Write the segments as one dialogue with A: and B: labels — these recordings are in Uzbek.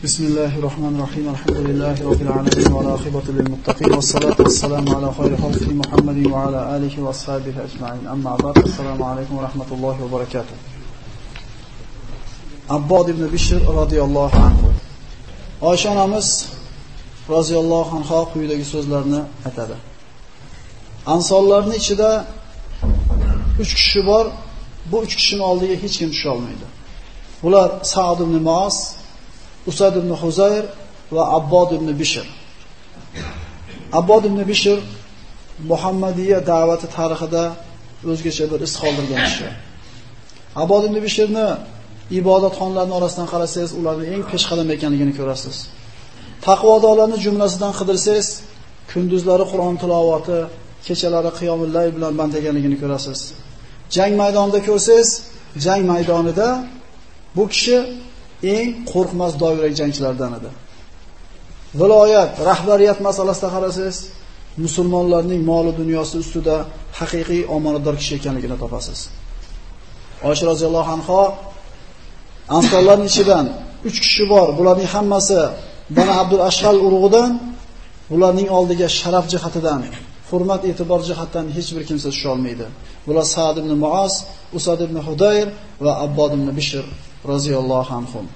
A: Bismillahirrahmanirrahim. Elhamdülillahi Rabbil alemin. Ve akibatu lil muttaqin. Ve salatu ve selamu ala hayri halki Muhammedin ve ala alihi ve ashabihi ecmain. Amma ba'd. Esselamu aleyküm ve rahmetullahi ve berekatuhu. Abbad ibn Bishr radıyallahu anhu. Ayşe anamız radıyallahu anha quyidagi so'zlarni aytadi. Ansorlarning ichida 3 kishi bor. Bu 3 kishining oldiga hech kim tusha olmaydi. Bular Sa'd ibn Muaz, Usad ibn Huzayr va Abbod ibn Bishr. Abbod ibn Bishr Muhammadiya da'vati tarixida o'zgacha bir iz qoldirgan kishi. Abbod ibn Bishrni ibodatxonalarning orasidan qarasangiz, ularning eng peshqadam ekanligini ko'rasiz. Taqvodorlarning jumlasidan qidirsangiz, kunduzlari Qur'on tilovati, kechalari qiyomul layl bilan band ekanligini ko'rasiz. Jang maydonida ko'rsangiz, jang maydonida bu kishi eng qo'rqmas dovyurak jangchilardan edi. Viloyat, rahbariyat masalasida qarasangiz, musulmonlarning moli dunyosi ustida haqiqiy omonatdor kishi ekanligini topasiz. Oysha roziyallohu anha ansorlarning ichidan 3 kishi bor, bularning hammasi Bani Abdul Ashhal urug'idan, bularning oldiga sharaf jihatidan, hurmat e'tibor jihatidan hech bir kimsa tusha olmaydi. Bular Sa'd ibn Muaz, Usad ibn Hudayr va Abbod ibn Bishr roziyallohu anhum.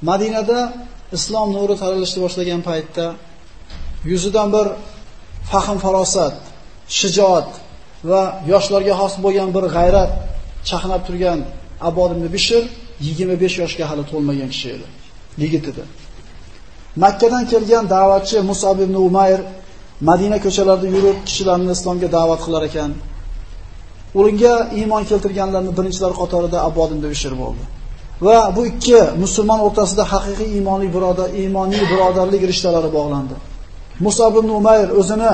A: Madinada islom nuri taralishni boshlagan paytda yuzidan bir fahm farosat, shijoat va yoshlarga xos bo'lgan bir g'ayrat chaqnab turgan Abbod ibn Bishr 25 yoshga hali to'lmagan kishi edi. Yigit edi. Makkadan kelgan da'vatchi Mus'ab ibn Umayr Madina ko'chalarida yurib kishilarni islomga da'vat qilar ekan. Unga iymon keltirganlarning birinchilar qatorida Abbod ibn Bishr bo'ldi. Va bu ikki musulmon o'rtasida haqiqiy iymonli birodar, iymoniy birodarlik rishtalari bog'landi. Mus'ab ibn Umayr o'zini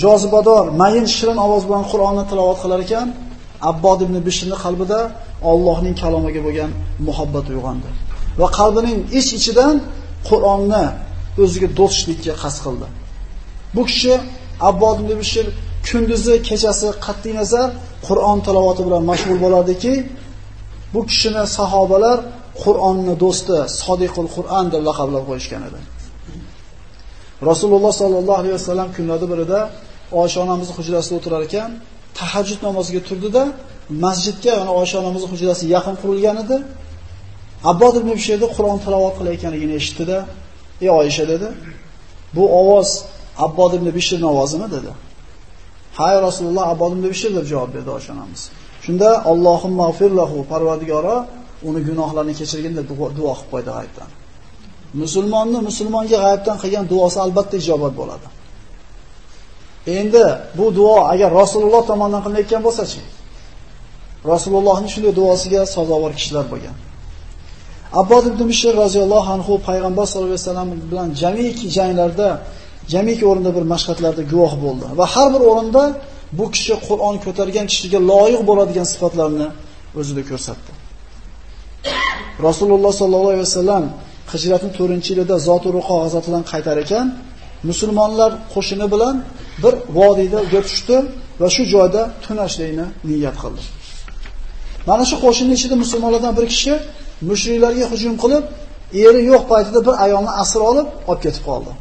A: jozibador, mayin shirin ovoz bilan Qur'onni tilovat qilar ekan, Abbod ibn Bishrning qalbida Allohning kalomiga bo'lgan muhabbat uyg'ondi va qalbining ich-ichidan Qur'onni o'ziga do'stlikka qasd qildi. Bu kishi Abbod ibn Bishr kunduzi kechasi qat'iy nazar Qur'on tilovati bilan mashg'ul bo'lardiki, bu kishini sahobalar Qur'onni do'sti, Sodiqul Qur'on deb laqablab qo'yishgan edi. Rasululloh sallallohu alayhi vasallam kunlarda birida Oysha onamizning hujrasida o'tirar ekan, tahajjud namoziga turdida masjidga, ya'ni Oysha onamizning hujrasi yaqin qurilgan edi. Abbod ibn Bishrda Qur'on tilovat qilayotganligini eshitdi-da, "Ey Oysha" dedi. "Bu ovoz Abbod ibn Bishrning ovozimi?" dedi. "Hay Rasululloh, Abbod ibn Bishr" deb javob berdi Oysha onamiz. Shunda Allohumma g'fir lahu, Parvardigoro uni gunohlarini kechirgin deb duo qilib qo'ydi g'aybdan. Musulmonni musulmonga g'aybdan qilgan duosi albatta ijobat bo'ladi. Endi bu duo agar Rasululloh tomonidan qilinayotgan bo'lsa-chi? Rasulullohning shunday duosiga sazovor kishilar bo'lgan. Abbod ibn Bishr roziyallohu anhu payg'ambar sollallohu alayhi vasallam bilan jamiki janglarda, jamiki o'rinda bir mashqatlarda guvoh bo'ldi va har bir o'rinda bu kishi Qur'on ko'targan kishiga loyiq bo'ladigan sifatlarni o'zida ko'rsatdi. Rasululloh sollallohu alayhi vasallam hijratning 4-yilida Zotur Ruqo g'azotidan qaytar ekan, musulmonlar qo'shini bilan bir vodiyda tushdi va shu joyda tunashlikni niyat qildi. Mana shu qo'shinning ichida musulmonlardan bir kishi mushriklarga hujum qilib, eri yo'q paytida bir ayolni asir olib, olib ketib qoldi.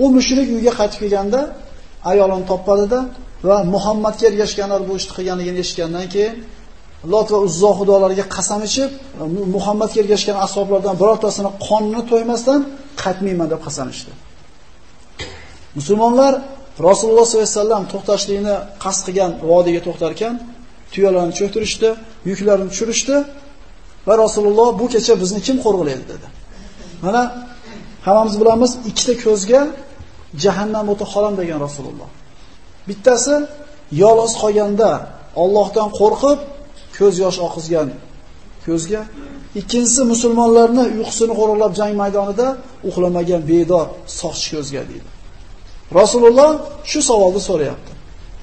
A: U mushrik uyga qaytib kelganda ayolini topmadida va Muhammadga ergashganlar bu ishni qilganligini eshitgandan keyin Lot va Uzzo xudolariga qasam ichib, Muhammadga ergashgan ashoblardan birortasini qonini to'ymasdan qaytmayman deb qasam ichdi. Musulmonlar Rasululloh sollallohu alayhi vasallam to'xtashlikni qasd qilgan vodiyga to'xtar ekan, tuyalarni cho'ktirishdi, yuklarini tushirishdi va Rasululloh bu kecha bizni kim qo'rg'laydi dedi. Mana hammamiz bilamiz, ikkita ko'zga jahannam o'ti harom degan Rasululloh. Bittasi yolg'iz qolganda Allohdan qo'rqib ko'z yosh oqizgan ko'zga, ikkinchisi musulmonlarni uyqusini qo'riqlab jang maydonida uxlamagan bedor soqchi ko'zga deydi. Rasululloh shu savolni so'rayapti.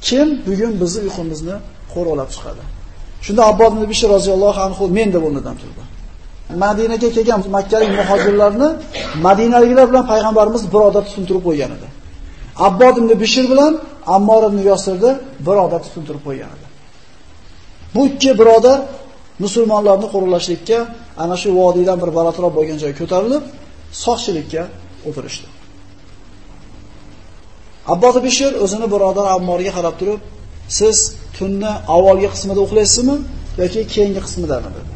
A: Kim bugun bizni uyqumizni qo'riqlab chiqadi? Shunda Abbod ibn Bishr roziyallohu anhu men deb o'rnidan turdi. Madinaga kelgan makkalik muhojirlarni madinaliklar bilan payg'ambarimiz birodar tutintirib qo'ygan edi. Abbod ibn Bishr bilan Ammor ibn Yosirni birodar tutintirib qo'ygan edi. Bu ikki birodar musulmonlarni qo'riqlashlikka ana shu vodiydan bir balandroq bo'lgan joyga ko'tarilib, soqchilikka o'tirishdi. Abbod Bishr o'zini birodar Ammorga qarab turib, "Siz tunni avvalgi qismida uxlaysizmi yoki keyingi qismidami?" dedi.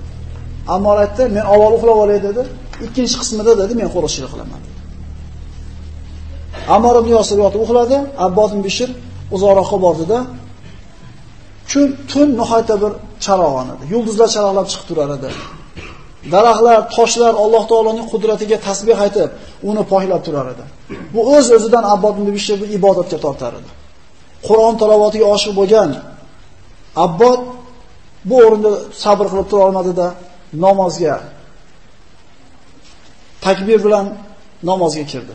A: Ammor aytdi, "Men avval uxlab olay" dedi. Ikkinchi qismida dedi, "Men qo'riqchilik qilaman" dedi. Ammor ibn Yosir yotib uxladi, Abbod ibn Bishr uzoqroqqa bordi-da, tun nihoyatda bir charog'on edi. Yulduzlar charog'lab chiqib turar edi. Daraxtlar, toshlar Alloh taoloning qudratiga tasbih aytib, uni poklab turar edi. Bu o'z-o'zidan Abbod ibn Bishrni ibodatga tortar edi. Qur'on tilovatiga oshiq bo'lgan Abbod bu o'rinda sabr qilib tura olmadi-da, namozga takbir bilan namozga kirdi.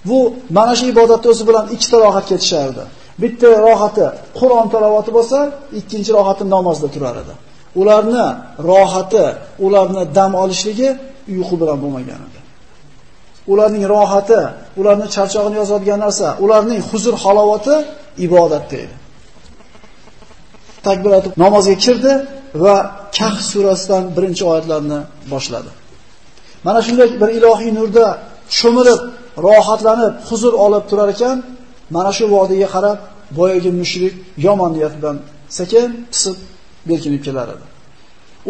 A: Bu mana shu ibodatda o'zi bilan ikkita rohat ketishardi. Bitta rohati Qur'on tilovati bo'lsa, ikkinchi rohati namozda turar edi. Ularni rohati, ularni dam olishligi uyqu bilan bo'lmagan edi. Ularning rohati, ularning charchog'ini yozadigan narsa, ularning huzur halovati ibodatda edi. Takbir aytib namozga kirdi va Kahf surasidan birinchi oyatlarni boshladi. Mana shunday bir ilohiy nurda cho'milib, rohatlanib, huzur olib turar ekan, mana shu vodiyga qarab boyagi mushrik yomon niyat bilan sekin pisib berkinib kelar edi.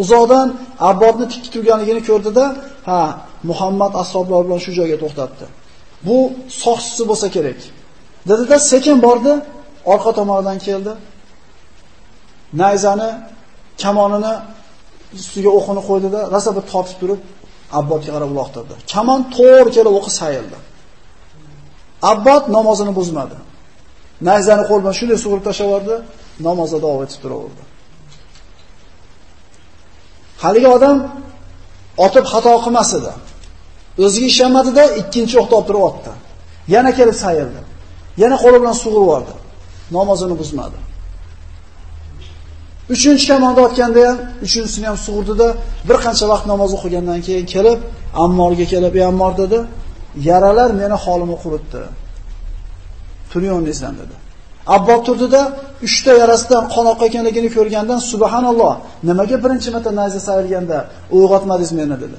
A: Uzoqdan Abbodni tikki turganligini ko'rdida, ha, Muhammad ashoblar bilan shu joyga to'xtatdi. Bu soqchisi bo'lsa kerak. Dedida sekin bordi, orqa tomonidan keldi. Nayzani, kamonini ustiga o'qini qo'ydida, rosa bir tortib turib Abbodga qarab uloqtirdi. Kamon to'g'ri kelib o'qi sayildi. Abbod namozini buzmadi. Nayzani qo'l bilan shunday sug'urib tashlab yubordi, namozda davom etib turaverdi. Haligi odam otib xato qilmas edi. O'ziga ishonmadi-da, ikkinchi o'qni olib turib otdi. Yana kelib sayildi. Yana qo'li bilan sug'urib yubordi. Namozini buzmadi. Uchinchi kamonda otganda ham, uchinchisini ham sug'urdida, bir qancha vaqt namoz o'qigandan keyin kelib, Ammorga kelib, "Ey Ammor" dedi, "Yaralar meni holimni quritdi. Turing o'rningizdan" dedi. Abbod turdida, 3 ta yarasidan qon oqayotganligini ko'rgandan, "Subhanalloh, nimaga birinchi marta nayza sayilganda uyg'otmadingiz meni?" dedi.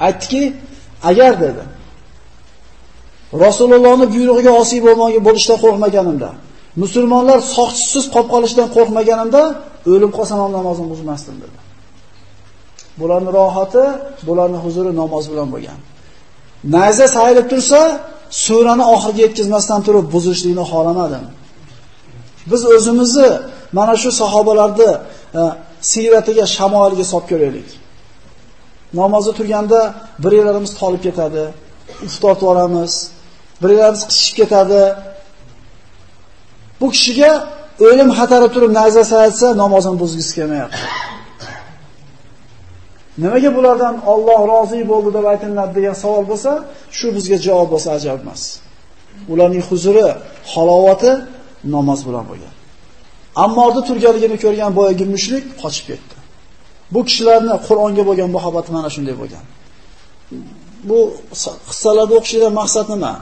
A: Aytdiki, "Agar" dedi, "Rasulullohning buyrug'iga osiy bo'lishdan qo'rqmaganimda, musulmonlar soqchisiz qolib qolishidan qo'rqmaganimda, o'lib qolsam ham namozimni buzmasdim" dedi. Bularning rohati, bularning huzuri namoz bilan bo'lgan. Nayza sayilib tursa, surani oxiriga yetkazmasdan turib buzishlikni xohlamadim. Biz o'zimizni mana shu sahobalarni siyratiga, shamoiliga solib ko'raylik. Namozda turganda bir yerlarimiz tolib ketadi, uf tortib yuboramiz, bir yerlarimiz qichishib ketadi. Bu kishiga o'lim xatari turib nayza sayilsa, namozini buzgisi kelmayapti. Nimaga bulardan Alloh rozi bo'ldi deb aytiladi degan savol bo'lsa, shu bizga javob bo'lsa ajab emas. Ularning huzuri, halovati namoz bilan bo'lgan. Ammorda turganligini ko'rgan boyagi mushrik qochib ketdi. Bu kishilarning Qur'onga bo'lgan muhabbati mana shunday bo'lgan. Bu qissalarni o'qishdan maqsad nima?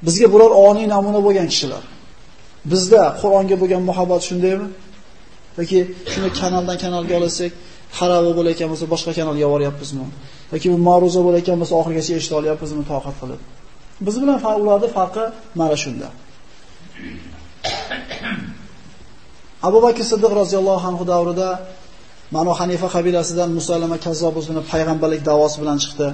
A: Bizga bular oniy namuna bo'lgan kishilar. Bizda Qur'onga bo'lgan muhabbat shundaymi? Yoki shuni kanaldan kanalga olsak, xarobi bo'layotgan bo'lsa boshqa kanalga boryapmizmi? Yoki bu ma'ruza bo'layotgan bo'lsa oxirigacha eshita olyapmizmi toqat qilib? Biz bilan ularning farqi mana shunda. Abu Bakr Siddiq roziyallohu anhu davrida Banu Hanifa qabilasidan Musaylama kazzob o'zini payg'ambarlik da'vosi bilan chiqdi.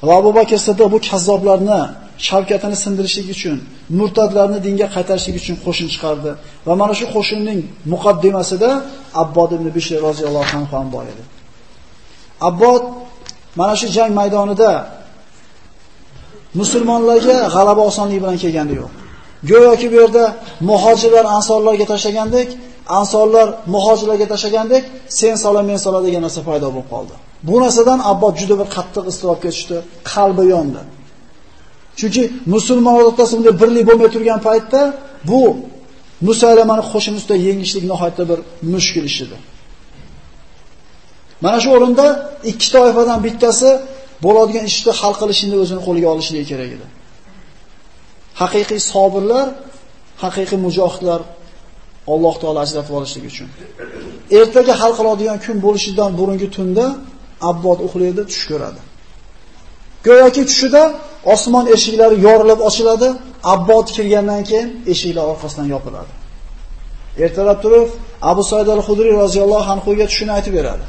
A: Va Abu Bakr Siddiq bu kazzoblarni shavkatini sindirishlik uchun, murtadlarni dinga qaytarishlik uchun qo'shin chiqardi. Va mana shu qo'shinning muqaddimasida Abbod ibn Bishr roziyallohu anhu ham bor edi. Abbod mana shu jang maydonida musulmonlarga g'alaba osonlik bilan kelgani yo'q. Go'yoki bu yerda muhojirlar ansorlarga tashlagandek, ansorlar muhojirlarga tashlagandek, sen sola men sola degan narsa paydo bo'lib qoldi. Bu narsadan Abbod juda bir qattiq iztirobga tushdi, qalbi yondi. Chunki musulmonlar o'rtasida bunday birlik bo'lmay turgan paytda bu Musaylamani qo'shin ustida yengishlik nihoyatda bir mushkul ish edi. Mana shu o'rinda ikki toifadan bittasi bo'ladigan ishni hal qilishini o'zini qo'liga olishligi kerak edi. Haqiqiy sobirlar, haqiqiy mujohidlar Alloh taolo ajratib olishligi uchun. Ertaga hal qiladigan kun bo'lishidan burungi tunda Abbod uxlaydi, tush ko'radi. Go'yoki tushida osmon eshiklari yorilib ochiladi, Abbod kirgandan keyin eshiklar orqasidan yopiladi. Ertalab turib Abu Said al-Xudriy roziyallohu anhuga tushini aytib beradi.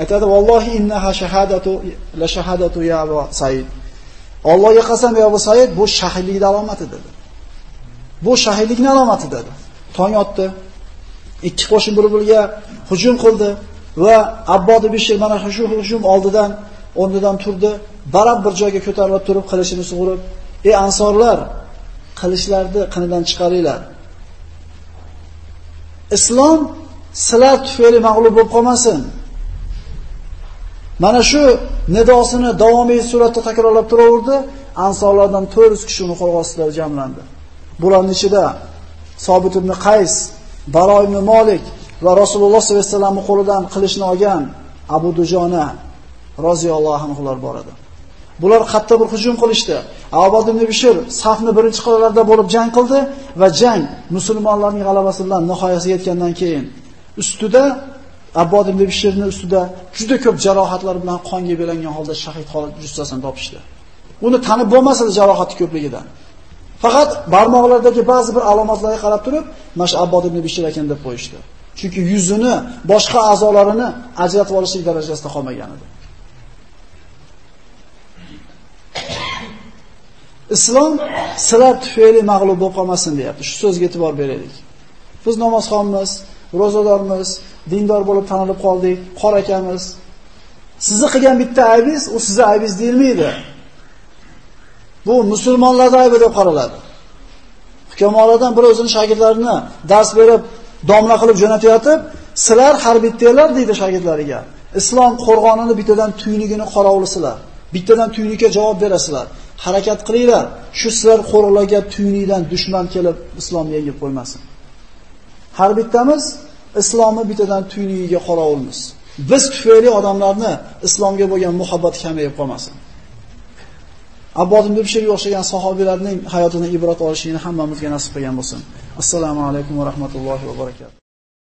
A: Aytadi: "Vallohi innaha shahadatu la shahadatu ya Abu Said." Allohga qasam ya Abu Said, bu shahidlik alomati dedi. Bu shahidlikning alomati dedi. Tong otdi. Ikki qo'shin bir-biriga hujum qildi va Abbod ibn Bishr mana shu hujum oldidan o'rnidan turdi, barab bir joyga ko'tarilib turib qilichini sug'urib, "Ey ansorlar, qilichlarni qinidan chiqaringlar. Islom sizlar tufayli mag'lub bo'lib qolmasin." Mana shu nidosini davomiy suratda takrorlab turaverdi. Ansorlardan 400 kishi uni qo'l ostida jamlandi. Bularning ichida Sobit ibn Qays, Baro ibn Malik va Rasululloh sollallohu alayhi vasallamning qo'lidan qilichni olgan Abu Dujona roziyallohu anhular bor edi. Bular qattiq bir hujum qilishdi. Abbod ibn Bishr safni birinchi qatorlarda bo'lib jang qildi va jang musulmonlarning g'alabasi bilan nihoyasiga yetgandan keyin ustida Abbod ibn Bishrning ustida juda ko'p jarohatlar bilan qonga belangan holda shahid holat jussasini topishdi. Uni tanib bo'lmasa jarohati ko'pligidan. Faqat barmoqlardagi ba'zi bir alomatlarga qarab turib, mana shu Abbod ibn Bishr ekan deb qo'yishdi. Chunki yuzini, boshqa a'zolarini ajratib olishlik darajasida qolmagan edi. Islom sizlar tufayli mag'lub bo'lib qolmasin deyapti. Shu so'zga e'tibor beraylik. Biz namozxonmiz, ro'zadormiz, dindor bo'lib tanilib qoldik, qor akamiz. Sizni qilgan bitta aybingiz, u sizni aybingiz deyilmaydi. Bu musulmonlarning aybi deb qaraladi. Hukamorlardan biri o'zining shogirdlarini dars berib, domla qilib jo'natayotib, sizlar har bittanglar deydi shogirdlariga. Islom qo'rg'onini bittadan tuyunigini qorovlisizlar. Bittadan tuyunikka javob berasizlar. Harakat qilinglar. Shu sizlar qo'rg'onlarga tuyunikdan dushman kelib islomni yengib qo'ymasin. Har bittamiz islomni bittadan tuyunigiga qorovulmiz. Biz tufayli odamlarni islomga bo'lgan muhabbat kamayib qolmasin. Abbod ibn Bishrga o'xshagan sahobiylarning hayotidan ibrat olishini hammamizga nasib qilgan bo'lsin. Assalomu alaykum va rahmatullohi va barakatuh.